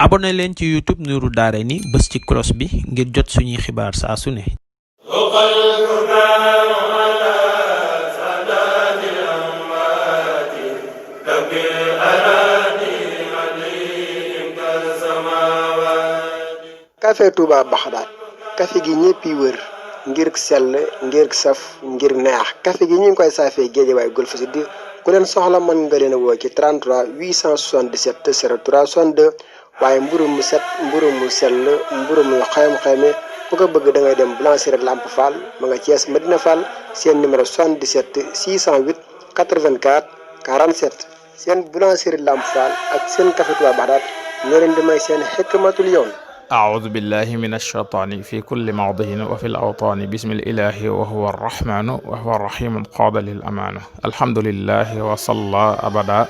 abonné leen ci YouTube Nourou Darayni bës ci cloche bi ngir jot suñuy xibaar saa su ne. café Touba Baxdaat café gi ñëpp yi wër ngir sell ngir saf ngir neex café gi ñu ngi koy saafee Géejawaay Golf Sud ku leen soxla mën nga leen a woo ci 33 877 03 62 waaye mburu mu set mburu mu sell mburu mu xayma ku ko bëgg da ngay dem Boulangerie Lamp Fall ma nga Thiès Medina Fall seen numéro 77 608 84 47 seen Boulangerie Lamp Fall ak seen café Touba Baxdaat ñoo leen di may seen xikmatul yawm. أعوذ بالله من الشيطان في كل موضع وفي الأوطان بسم الإله وهو الرحمن وهو الرحيم قاد للأمان الحمد لله وصلى أبدا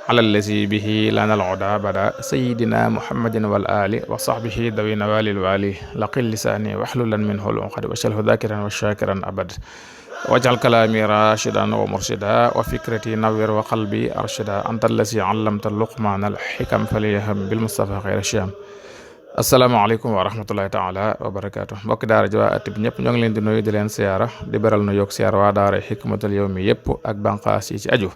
على الذي به لنا العدا بدا سيدنا محمد والآل وصحبه ذوي نوال الوالي لقل لساني واحللا منه العقد واجعله ذاكرا وشاكرا أبد واجعل كلامي راشدا ومرشدا وفكرتي نوّر وقلبي أرشدا أنت الذي علمت اللقمان الحكم فليهم بالمصطفى خير الشام. asalaamaaleykum wa rahmatullahi taala wa barakaatu mbokki daara ji waa at bi ñëpp ñoo ngi leen di nuyu di leen siyaara di beral nu yokk siyaara waa daara xikmatul yawmi yëpp ak banqaas yi ci aju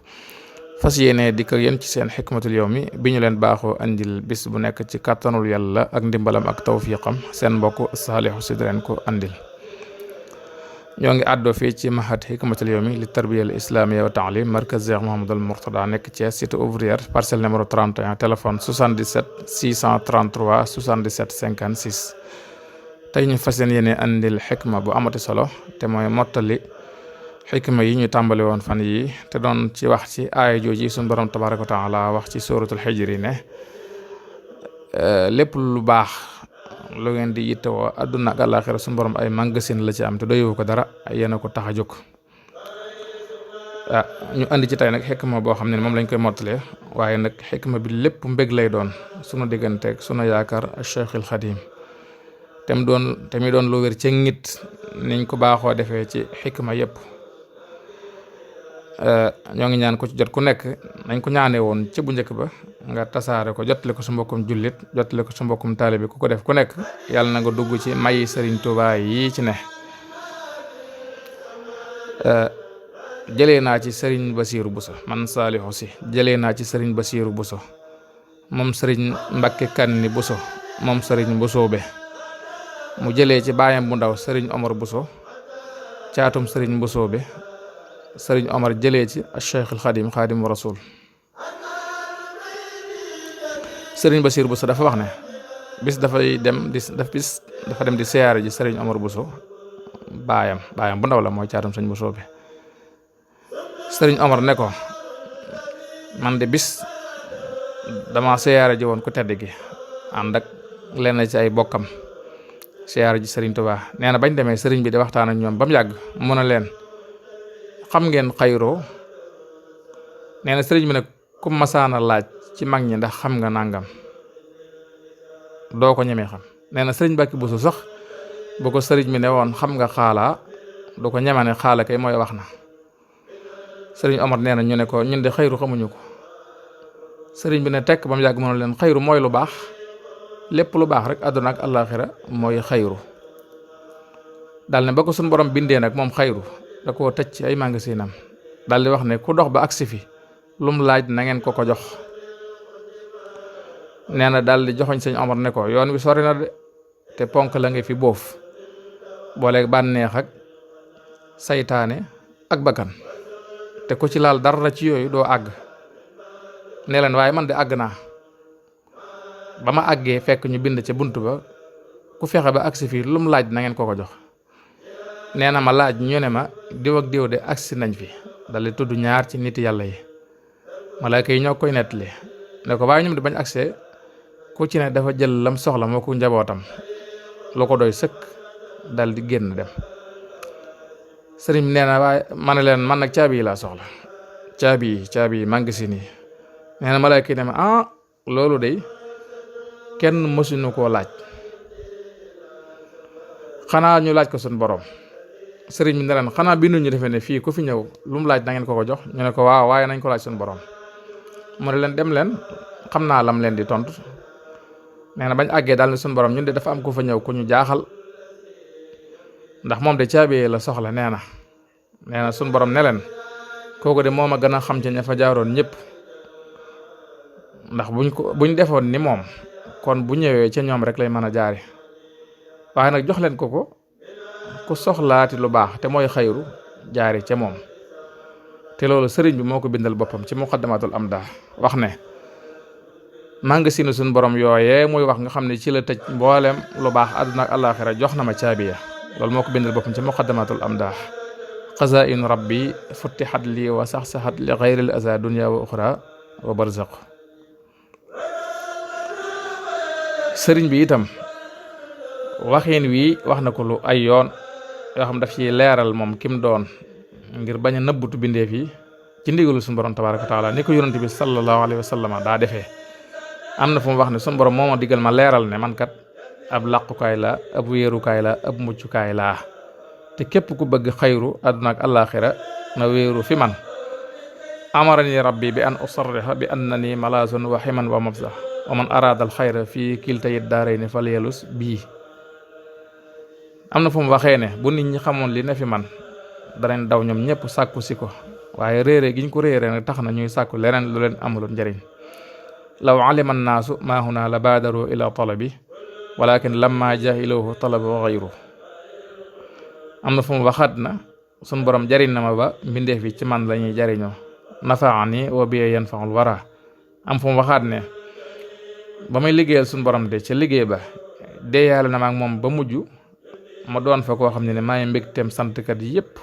fas yéene di ko yéen ci seen xikmatul yawmi bi ñu leen baaxoo andil bis bu nekk ci kàttanul yàlla ak ndimbalam ak tawfiqam seen mbokk Saliou Sy di leen ko andil ñoo ngi àddoo fii ci mahad xikmatul yawmi li tarbiya al islamiyya wa taalim markaz Cheikh Mouhamadoul Mourtada nekk ci cité ouvrière parcelle numéro 31 téléphone 77 633 77 56 tey ñu fas yéene andil xikma bu amati solo te mooy mottali xikma yi ñu tàmbali woon fan yi te doon ci wax ci aaya jooji suñu borom tabaraka wa taala wax ci suratul xijri ne lépp lu baax lu ngeen di yittewoo àdduna ak àllaaxira suñu borom ay magasin la ci am te doywu ko dara yéen a ko tax a jóg ñu andi ci tey nag xikma boo xam ne moom lañ koy mottalee waaye nag xikma bi lépp mbég lay doon sunu digganteeg sunu yaakaar Cheikhul Xadim te mu doon lu wér ci nit niñ ko baaxoo defee ci xikma yépp ñoo ngi ñaan ko ci jot ku nekk nañ ko ñaanee woon ci bu njëkk ba nga tasaare ko jottali ko su mbokkum jullit jottali ko su mbokkum taalibi ku ko def ku nekk yàlla na nga dugg ci mayi Sëriñ Tuubaa yi ci ne jëlee naa ci Sëriñ Basiiru Buso man Saliou Sy jëlee naa ci Sëriñ Basiiru Buso moom Sëriñ Mbakke Kanni Buso moom Sëriñ Busoobe mu jëlee ci baayam bu ndaw Sëriñ Omar Buso caatum Sëriñ Busoobe Sëriñ Omar jëlee ci Cheikhul Xadim Xaadimu Rasul Sëriñ Basiiru Buso dafa wax ne bis dafa dem di siyaare ji Sëriñ Omar Buso baayam bu ndaw la mooy caatum Sëriñ Busoobe Sëriñ Omar ne ko man de bis dama siyaare ji woon ku tedd gi ànd ak lenn ci ay bokkam siyaare ji Sëriñ Tuubaa nee na bañ demee sëriñ bi di waxtaan ak ñoom ba mu yàgg mu ne leen xam ngeen xayroo nee na sëriñ bi nag ku masaana laaj ci mag ñi ndax xam nga nangam doo ko ñemee xam nee na sëriñ Mbàkke Buso sax bu ko sëriñ bi ne woon xam nga xaalaa du ko ñemane xaala kay mooy wax na sëriñ Omar nee na ñu ne ko ñun de xayru xamuñu ko sëriñ bi ne tekk ba mu yàgg mënu leen xayru mooy lu baax lépp lu baax rek àdduna ak àllaaxira mooy xayru dal ne ba ko suñu borom bindee nag moom xayru da koo tëj ci ay magasinam dal di wax ne ku dox ba agsi fi lum laaj na ngeen ko jox nee na dal di joxoñ sëñ Omar ne ko yoon wi sori na de te ponk la nga fi boof booleeg bànneex ak saytaane ak bakkan te ku ci laal dara ci yooyu doo àgg ne leen waaye man de àgg naa ba ma àggee fekk ñu bind ca bunt ba ku fexe ba agsi fii lum laaj na ngeen ko jox nee na ma laaj ñu ne ma diw ak diw de agsi nañ fi dal di tudd ñaar ci nit yàlla yi malaaka yi ñoo koy nettali ne ko waaye ñoom di bañ agsee ku ci ne dafa jël lam soxla moo ko njabootam lu ko doy sëkk dal di génn dem sëriñ bi nee na waaye ma ne leen man nag caabi yi laa soxla caabi yi magasin yi nee na malaaka yi ne ma loolu de kenn mësuñu koo laaj xanaa ñu laaj ko suñ borom sëriñ bi ne leen xanaa bindu ñu defee ne fii ku fi ñëw lu mu laaj na ngeen ko jox ñu ne ko waaw waaye nañ ko laaj suñu borom mu ne leen dem leen xam naa lam leen di tontu nee na bañ àggee daal ne suñu borom ñun de dafa am ku fa ñëw ku ñu jaaxal ndax moom de caabi la soxla. nee na suñu borom ne leen kooku de moom a gën a xam ci ña fa jaaroon ñëpp, ndax buñ defoon ni moom kon bu ñëwee ca ñoom rek lay mën a jaare, waaye nag jox leen ko ku soxlaati lu baax te mooy xayru jaari ca moom. te loolu sëriñ bi moo ko bindal boppam ci muqaddamatul amdah wax ne màngasinu suñu borom yooyee muy wax nga xam ne ci la tëj mboolem lu baax àdduna ak àllaaxira jox na ma caabiya. loolu moo ko bindal boppam ci muqaddamatul amdah. xazaa'inu rabbi futtihat lii wa sax-saxat li xayril aza dunya wa uxra wa barzaq. sëriñ bi itam waxin wi wax na ko lu ay yoon yoo xam daf ci leeral moom kim doon ngir bañ a nëbbutu bindeef yi ci ndigalu suñu borom tabaaraka wa taala ni ko yonent bi sallallahu alayhi wa sallam daa defee. am na fu mu wax ne suñu borom moo ma digal ma leeral ne man kat ab làqukaay la, ab wéerukaay la, ab muccukaay laa, te képp ku bëgg xayru àdduna ak àllaaxira na wéeru fi man. amarani rabbi bi an usarriha bi annani malazun wa himan wa mafzah wa man araada al xayra fii kiltayi daarayni falyalus bii. am na fu mu waxee ne bu nit ñi xamoon li ne fi man danañ daw ñoom ñëpp sàkku si ko, waaye réere giñ ko réere nag tax na ñuy sàkku leneen lu leen amulul njariñ. law alima annaasu maa huna la baadaru ila talabi walakin lamma jahiluhu talaba xayru. am na fu mu waxaat na sun borom jariñ na ma ba mbindeef yi ci man lañuy jariñoo, nafaani wa bi yanfaul wara. am fu mu waxaat ne ba may liggéeyal sun borom de ca liggéey ba deeyaale na ma ak moom ba mujj ma doon fa koo xam ne maay mbégteem santkat yépp.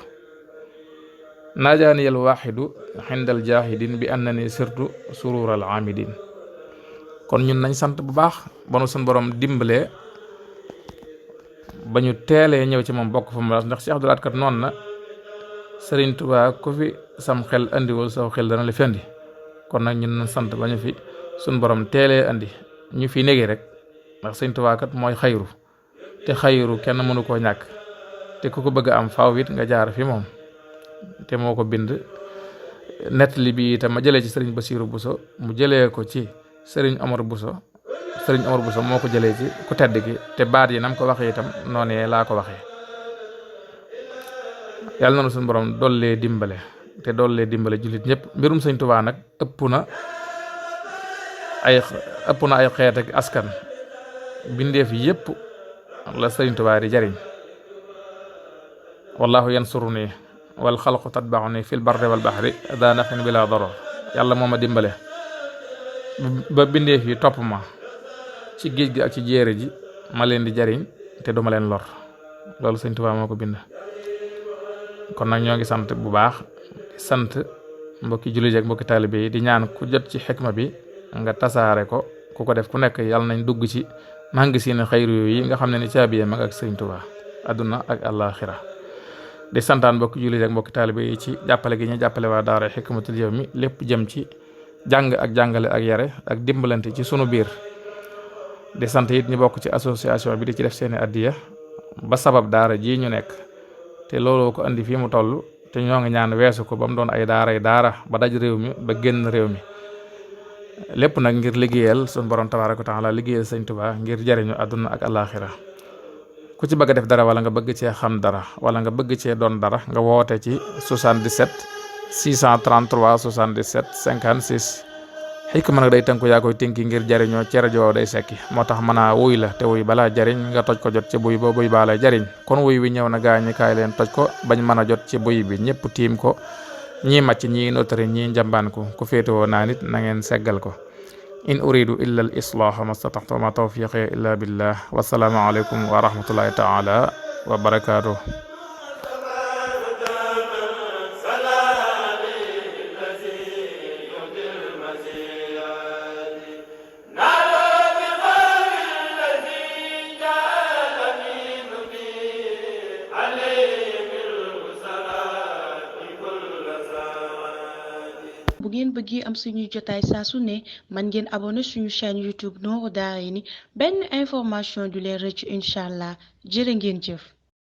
naajaaniyal waaxidu xindal jaahidin bi annani sirtu surural amidin. kon ñun nañ sant bu baax ba nu sun borom dimbalee ba ñu teelee ñëw ci moom bokk fa mu ndax Cheikh Abdou Lahad kat noonu na Sëriñ Tuubaa ku fi sam xel andiwul saw xel dana la fi andi. kon nag ñun nañ sant ba ñu fi sun borom teelee andi ñu fi négee rek, ndax Sëriñ Tuubaa kat mooy xayru, te xayru kenn mënu koo ñàkk, te ku ko bëgg am faaw it nga jaar fi moom, te moo ko bind. nettali bi itam ma jëlee ci sëriñ Basiiru Buso mu jëlee ko ci sëriñ Omar Buso moo ko jëlee ci ku tedd gi, te baat yi nam ko waxee itam noonee laa ko waxee. yàlla na suñu borom dollee dimbale te dollee dimbale jullit ñëpp. mbirum Sëriñ Tuubaa nag ëpp na ay xeet ak askan, bindeef yépp la Sëriñ Tuubaa di jariñ. wallahu yansuruni wal xalqu tatbauni fil barri wal bahri daa nafin bila darar. yàlla moo ma dimbale ba bindeef yi topp ma ci géej gi ak ci jéere ji, ma leen di jariñ te duma leen lor. loolu Sëriñ Tuubaa moo ko bind. kon nag ñoo ngi sant bu baax, sant mbokki jullit ak mbokki taalibe yi, di ñaan ku jot ci xikma bi nga tasaare ko. ku ko def ku nekk yàlla nañ dugg ci màngasinu xayru yi nga xam ne ni caabiye mag ak Sëriñ Tuubaa àdduna ak àllaaxira. di santaan mbokki jullit ak mbokki taalibe yi ci jàppale gi ñu jàppale waa daara Hikmatul Yawmi, lépp jëm ci jàng ak jàngale ak yare ak dimbalante ci sunu biir. di sant it ñu bokk ci association bi di ci def seeni addiya ba sabab daara ji ñu nekk, te looloo ko andi fii mu toll, te ñoo ngi ñaan weesu ko ba mu doon ay daara ba daj réew mi ba génn réew mi. lépp nag ngir liggéeyal sunu borom tabaaraka wa taala, liggéeyal Sëriñ Tuubaa ngir jariñu àdduna ak àllaaxira. ku ci bëgg a def dara wala nga bëgg cee xam dara wala nga bëgg cee doon dara, nga woote ci 77 633 77 56. xikma nag day tënku yaa koy tënki ngir jariñoo ci rajo day sekki, moo tax mën a wuy la te wuy balaa jariñ nga toj ko jot ci buy ba buy baa lay jariñ. kon wuy wi ñëw na gaañi kaay leen toj ko bañ mën a jot ci buy bi, ñëpp tiim ko, ñii màcc ñii notari ñii njambaan ko, ku féetewoo naa nit na ngeen seggal ko. in uridu illa al islaha mastataxtu ma tawfiqi illa billah. wasalaamu aleykum wa rahmatullahi taala wa barakaatuh. bu ngeen bëggee am suñuy jotaay saa su ne man ngeen abonné suñu chaîne YouTube Nourou Darayni benn information du leen rëcc incha allah jërë ngeen jëf.